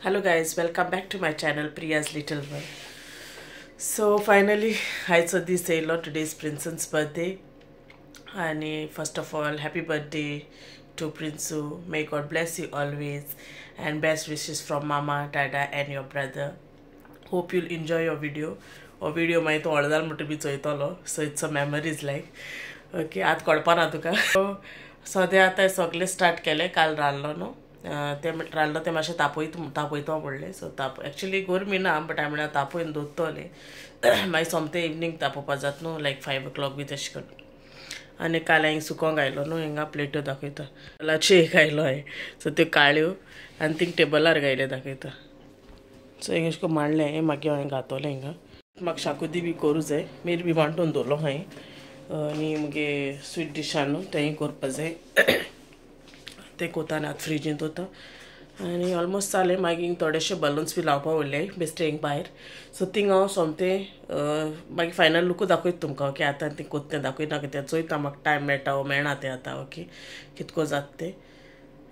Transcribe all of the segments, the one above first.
Hello guys, welcome back to my channel Priya's Little World. So finally आयचो दीस येयलो. Today is Prince's birthday आनी first of all happy birthday to Prinsu. May God bless you always and best wishes from mama, dada and your brother. Hope you'll enjoy your video. हो video मागीर तूं व्हडलो जालो म्हणटकीर बी चोयतलो. So it's a memories like. Okay, आतां कळपा ना तुका. सद्या आतां सगळें स्टार्ट केलें. काल रांदलो न्हू तें रांदलो तें मातशें तापयतो म्हणलें. सो ताप एक्चुली गरमी ना, बट हांवें म्हणल्यार तापोवन दवरतलें, मागीर सोमतें इवनींग तापोवपा जाता न्हू, लायक 5 o'clock बी तशें करून. आनी काल हांवें सुकोंक घायलो न्हू, हिंगा प्लेट्यो दाखयता. लाचे एक घायलो हांवें, सो त्यो काळ्यो आनी थिंग टेबलार घायले दाखयता. सो हिंगा अशें करून मांडलें, मागीर हांवें घातलें हिंगा. म्हाका शाकुती बी करूं जाय, मीर बी वांटून दवरलो हांवें. आनी मुगे स्वीट डिशा न्हू तेंय करपा जाय, तें कोता आनी आतां फ्रिजींत दवरता. आनी ऑलमोस्ट जालें. मागीर थोडेशे बलून्स बी लावपा उरले बेश्टे हिंग भायर. सो थिंग हांव सोमतें मागीर फायनल लुकूय दाखयता तुमकां. ओके, आतां तें कोत्ता तें दाखयना कित्याक चोयता म्हाका टायम मेळटा वो मेळना तें आतां. ओके, कितको जाता तें.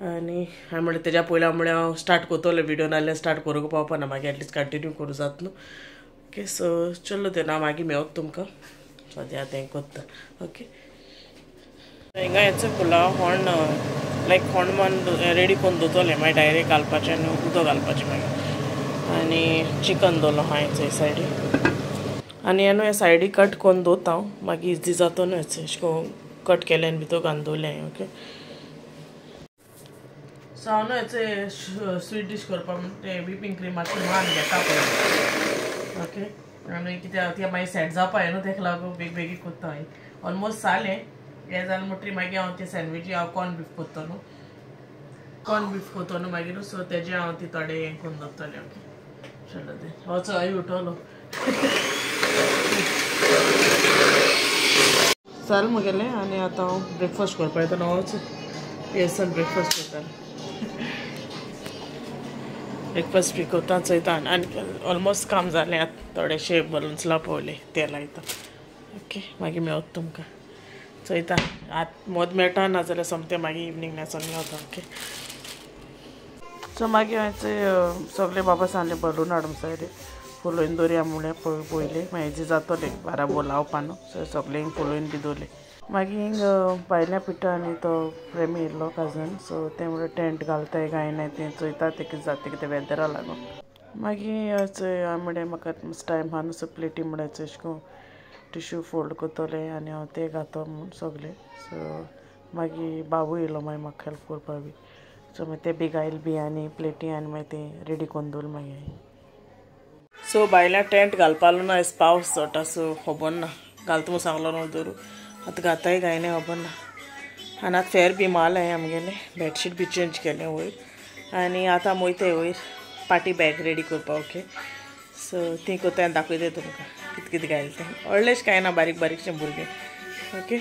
आनी हांवें म्हणलें तेज्या पयलीं हांव म्हणलें हांव स्टार्ट करतलें व्हिडियो, नाल्यार स्टार्ट करूंक पावपा ना, मागीर एटलिस्ट कंटिन्यू करूं जाता न्हू. ओके, सो चलो तें ना मागीर मेवता तुमकां. सद्या तें कोत्ता. ओके, हिंगा हेचो पुलाव होण लायक होण मन रेडी करून दवरतलें, मागीर डायरेक्ट घालपाचें आनी उदक घालपाचें मागीर. आनी चिकन दवरलो हांवें थंय सायडीक. आनी हें न्हू हे सायडीक कट करून दवरता हांव, मागीर इजी जाता न्हू. अशें करून कट केलें आनी भितर घालून दवरलें हांवें. ओके, सो हांव न्हू हेचे स्वीट डीश करपाक तें विपींग क्रीम मातशें मान घेता पळय. ओके, आनी कित्याक ती मागीर सेट जावपा जाय न्हू, तेका लागून बेग बेगीन कोत्ता हांवें. ऑलमोस्ट जालें. हें जालें म्हणटकीर मागीर हांव ते सँडविची हांव कॉर्न बीफ कोत्तो न्हू, कॉर्न बीफ कोत्तो न्हू मागीर. सो तेजें हांव ती थोडें हें करून दवरतलें. ओके, चलो तें वचो हय उठलो जालें म्हगेलें. आनी आतां हांव ब्रेकफास्ट करपा येता. हांवच येसन ब्रेकफास्ट करतालें. ब्रेकफास्ट बी कोत्ता चोयता. आनी ऑलमोस्ट काम जालें आतां, थोडेशे बलून्स लावपा उरले ते लायता. ओके, मागीर मेवता तुमकां. चोयता आतां मोद मेळटा ना जाल्यार सोमतें मागीर इवनींग नेचोन मेवता. ओके, सो मागीर हांवें सगळे बाबा सांगलें बलून हाडूंक जाय रे, फुलोवन दवरया म्हणलें पयलीं, मागीर इजी जातलें बाराबोर लावपा न्हू. सो सगळें फुलोवन बी दवरलें. मागीर भायल्या पिठा आनी तो प्रेमी येयल्लो काजन. सो तें म्हणल्यार टेंट घालताय काय ना तें चोयता तें कितें जाता कितें वेदरा लागून. मागीर हांवें म्हणलें म्हाका टायम आहा न्हू, सो प्लेटी म्हणल्यार अशें करून टिश्यू फोल्ड करतलें आनी हांव तें घातो म्हूण सगळें. सो मागीर बाबू येयलो मागीर म्हाका हेल्प करपा बी. सो मागीर तें बी घायल बी आनी प्लेटी आनी मागीर तें रेडी करून दवरलें मागीर. सो भायल्या टेंट घालपालो ना, आयज पावस चडटा, सो खबर ना घालता म्हूण सांगलो न्हू दवरू. आतां घाताय काय ना खबर ना. आनी आतां फेर बी मारलें आमगेलें, बेडशीट बी चेंज केलें वयर. आनी आतां आमी वयताय वयर पार्टी बॅग रेडी करपाक. ओके, सो ती कोत्ता आनी दाखयता तुमकां कितें कितें घायलें तें. व्हडलेंशें कांय ना, बारीक बारीकशें भुरगें. ओके,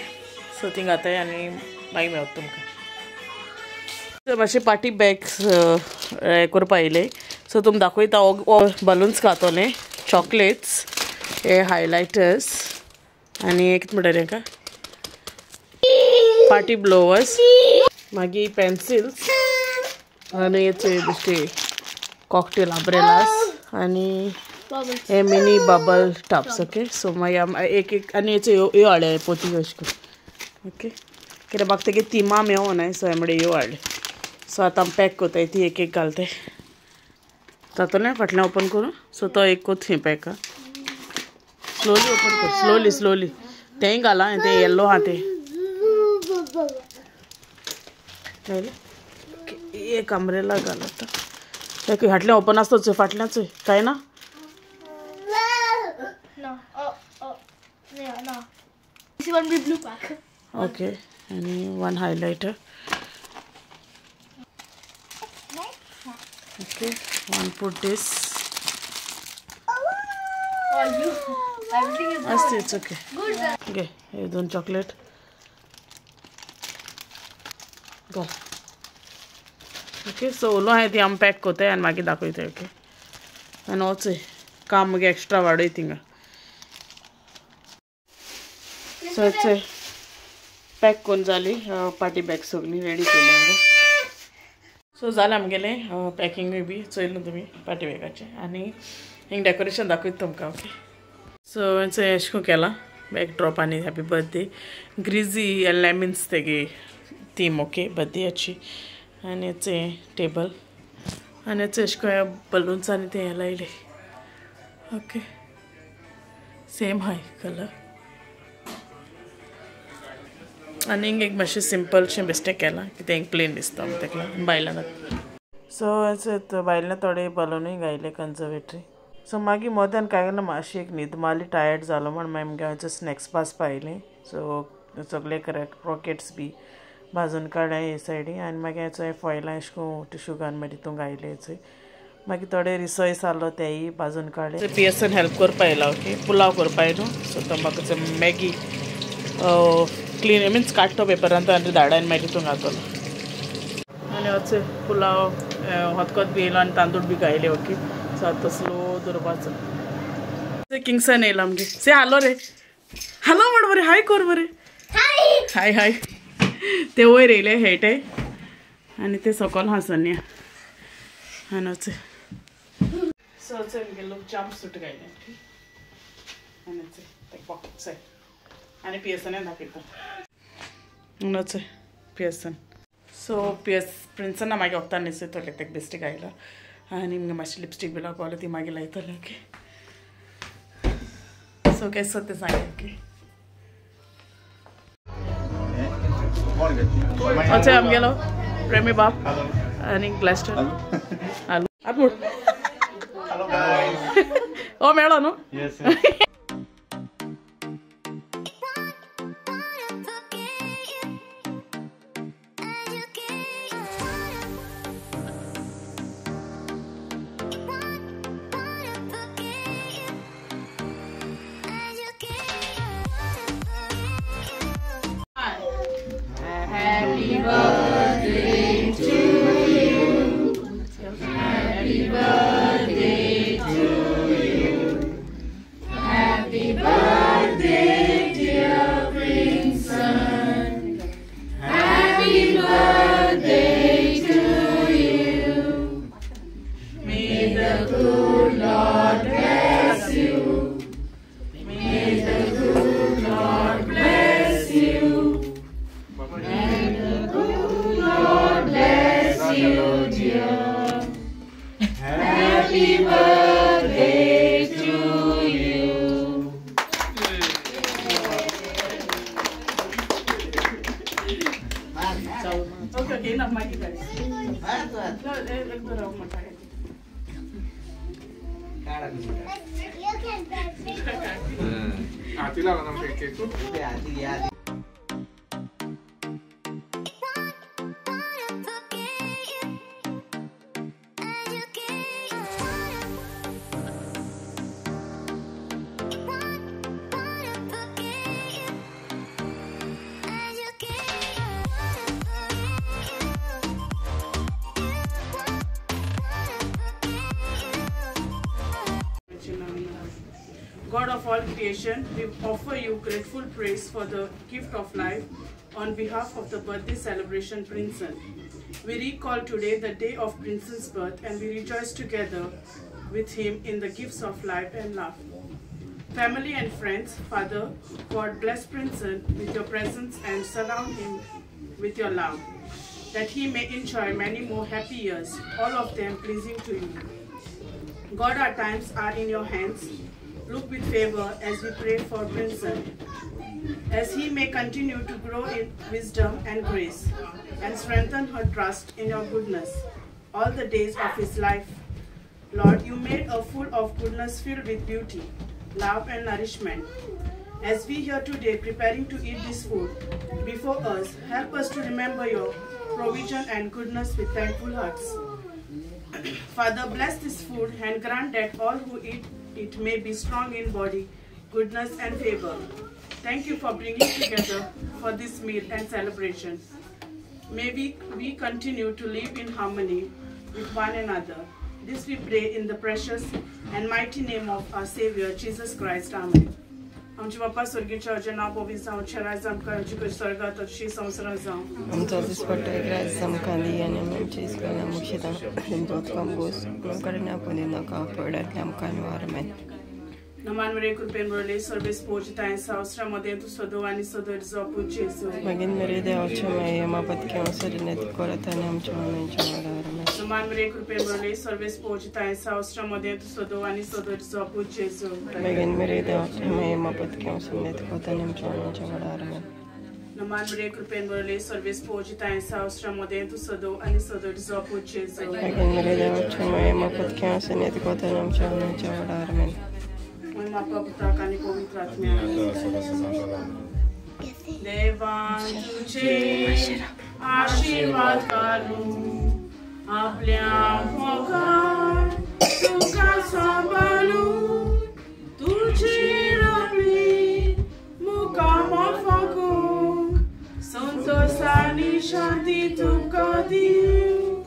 सो ती घाताय आनी मागीर मेवता तुमकां. मातशें पार्टी बॅग्स करपा येयले. सो तुमकां दाखयता. बलून्स घातोले, चॉकलेट्स, हे हायलायटर्स आनी कितें म्हणटा तेका पार्टी ब्लोवर्स, मागीर पेन्सिल्स आनी हेचे बेश्टे कॉकटेल अम्ब्रेलास आनी हे mini bubble Tops. Okay, so मागीर एक एक आनी हेचे ह्यो हाडले पोती अशें करून. ओके, कित्याक म्हाका तेगे तिमा मेवना, सो हांवें म्हणलें ह्यो हाडले. सो आतां आमी पॅक कोताय ती एक एक घालताय. जातलें फाटल्यान ओपन करून. सो तो एक कोत थंय पॅक स्लोली ओपन कर, स्लोली स्लोली. तेंय घालां तें येल्लो आहा तें. एक अम्ब्रेला घाल आतां. फाटल्यान ओपन आसता चोय, फाटल्यान चोय काय ना. ओके, आनी 1 highlighter. Okay, 1 put this. आसता, it's okay. घे हे 2 चॉकलेट घाल. ओके, सो उलो आहाय ती आमी पॅक कोताय आनी मागीर दाखयताय. ओके, आनी वचय काम मागीर एक्स्ट्रा वाडय थिंगा. सो चोय पॅक करून जाली पार्टी बॅग सगळी रेडी केली. सो जालें आमगेलें पॅकिंगूय बी चोयलें न्हू तुमी पार्टी बॅगाचें आनी हिंग डेकोरेशन दाखयता तुमकां ओके. सो हांवें अशें करून केलां बॅकड्रॉप आनी हॅपी बर्थडे ग्रिजी आनी लेमन्स तेगे थीम ओके बर्थडेची. आनी हें टेबल आनी अशें करून बलून्स आनी ते लायले ओके सेम हाय कलर. आनी एक मातशें सिंपलशें बेश्टें केलां कितें एक प्लेन दिसता तेका बायलां. सो अशें बायलां थोडे बलूनूय घायले कन्जर्वेटरी. सो मागीर मोदन काय ना मातशी एक न्हीद मारली टायर्ड जालो म्हण मागीर आमगे हांवें स्नॅक्स भाजपा आयलें. सो सगळे क्रॉकेट्स बी भाजून काडले हे सायडी आनी मागीर हांवें फॉयलां अशें करून टिश्यू घालून मागीर तितून घायले. मागीर थोडे रिसोयस आहलो तेय भाजून काडले. पियर्सन हेल्प करपा आयला ओके पुलाव करपा आयलो. सो तो म्हाका मॅगी क्लीन मिन्स काडटो पेपरान आनी धाड आनी मागीर तितून घातलो. आनी अशें पुलाव हतकत बी येयलो आनी तांदूळ बी घायले ओके. सो आतां स्लो दवरपाचो. किंगसन येयला आमगे से हालो रे हालो म्हण बरें हाय कर बरें हाय हाय. ते वयर येयले हेटे आनी ते सकयल हांसोन्या आनी अशें. सो अशें आमगे लोक जम्प सूट घायले आनी अशें पॉकेट्स आनी पियर्सनाय दाखयता अशें पियर्सन. सो पियर्स प्रिन्सना मागीर वखदां न्हेसयतले तेका बेस्टी घायला आनी मातशी लिपस्टीक बी लावपाक ती मागीर लायतले ओके. सो केसो तें सांग ओके. अच्छा आमगेलो प्रेमी बाप आनी ग्लॅस्टर हॅलो आपूण ओ मेळ्ळो न्हू. Happy birthday to you. Happy birthday to you. Happy birthday, dear Princeton. Happy birthday to you. May the good Lord bless you. May the good Lord bless you. May the good Lord bless you, dear. Happy birthday to you. Okay, okay, enough, Mikey, guys. God of all creation, we offer you grateful praise for the gift of life on behalf of the birthday celebration Princeton. We recall today the day of Princeton's birth and we rejoice together with him in the gifts of life and love. Family and friends, Father, God bless Princeton with your presence and surround him with your love, that he may enjoy many more happy years, all of them pleasing to you. God, our times are in your hands. Look with favor as we pray for Princeton, as he may continue to grow in wisdom and grace and strengthen her trust in your goodness all the days of his life. Lord, you made a full of goodness filled with beauty, love and nourishment. As we here today preparing to eat this food before us, help us to remember your provision and goodness with thankful hearts. Father, bless this food and grant that all who eat it may be strong in body, goodness and favor. Thank you for bringing together for this meal and celebration. May we continue to live in harmony with one another. This we pray in the precious and mighty name of our Savior, Jesus Christ. Amen. आमचे बापा स्वर्गीच्या अजें नांव पवित्र जावचें, राज आमकां येवचें, कशी स्वर्गात तशी संवसारांत जावं. आमचो दिसपट्टो ग्रास आमकां दी आनी आमचे इस्कोला मुक्षेता तेंचो उदकां बोस आमकां आपूण नाका पडल्यार आमकां निवार मेन. नमान मरे कृपेन भरले सर्वेस पोजिताय संवसारामध्ये तूं सदो आनी सदर जावं जेजू. मागीर मेरे देवाचे माये मापत सरिनेत करत आनी आमच्या मनाच्या वाडार. नमान मरे कृपेन भरले सर्वेस पोजिताय संवसारामध्ये तूं सदो आनी सदर जावं जेजू. मागीर मेरे देवाचे माये मापत सरिनेत करत आनी आमच्या मनाच्या वाडार. नमान मरे कृपेन भरले सर्वेस पोजिताय संवसारामध्ये तूं सदो आनी सदर जावं जेजू. मागीर मेरे देवाचे माये मापत सरिनेत करत आनी आमच्या मनाच्या वाडार. बापा पुताक आनी पवित्र आत्म्याक. देवान तुझे आशीर्वाद करूं, आपल्या मोगान तुका सांबाळूं, तुझी आपली मुखामळ फाकूंक, संतोष आनी शांती तुका दिवं.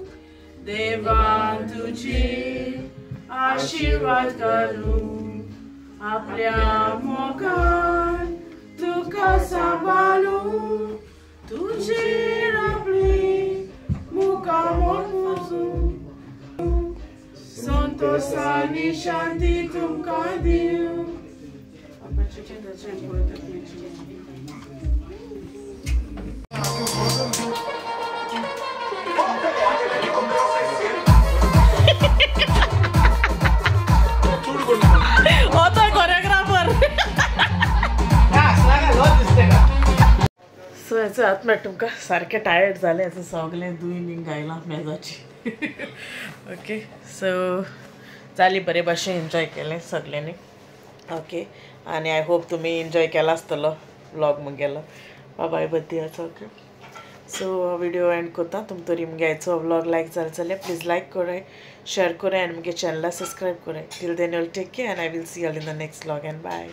देवान तुझे आशीर्वाद करूं, आपल्या मोगान तुका सांबाळूं, तुझी आपली मुखामळ पुसूं, संतोष आनी शांती तुमकां दिवं. सो हेचो हात मेळटा तुमकां सारकें टायर्ड जालें, हेचो सगळें दुयीन बीन गायलां मेजाची. ओके सो जाली बरे भाशेन एन्जॉय केलें सगळ्यांनी. ओके आनी I hope तुमी एन्जॉय केला आसतलो व्लॉग म्हगेलो बाबाय बर्थडेचो. ओके सो व्हिडिओ एंड करता. तुमकां तरी मुगे आयचो व्लॉग लायक जालो जाल्यार प्लीज लायक कराय, शेयर कराय आनी मुगे चॅनला सबस्क्रायब कराय. Till then you'll take care and I will see all in the next vlog and bye.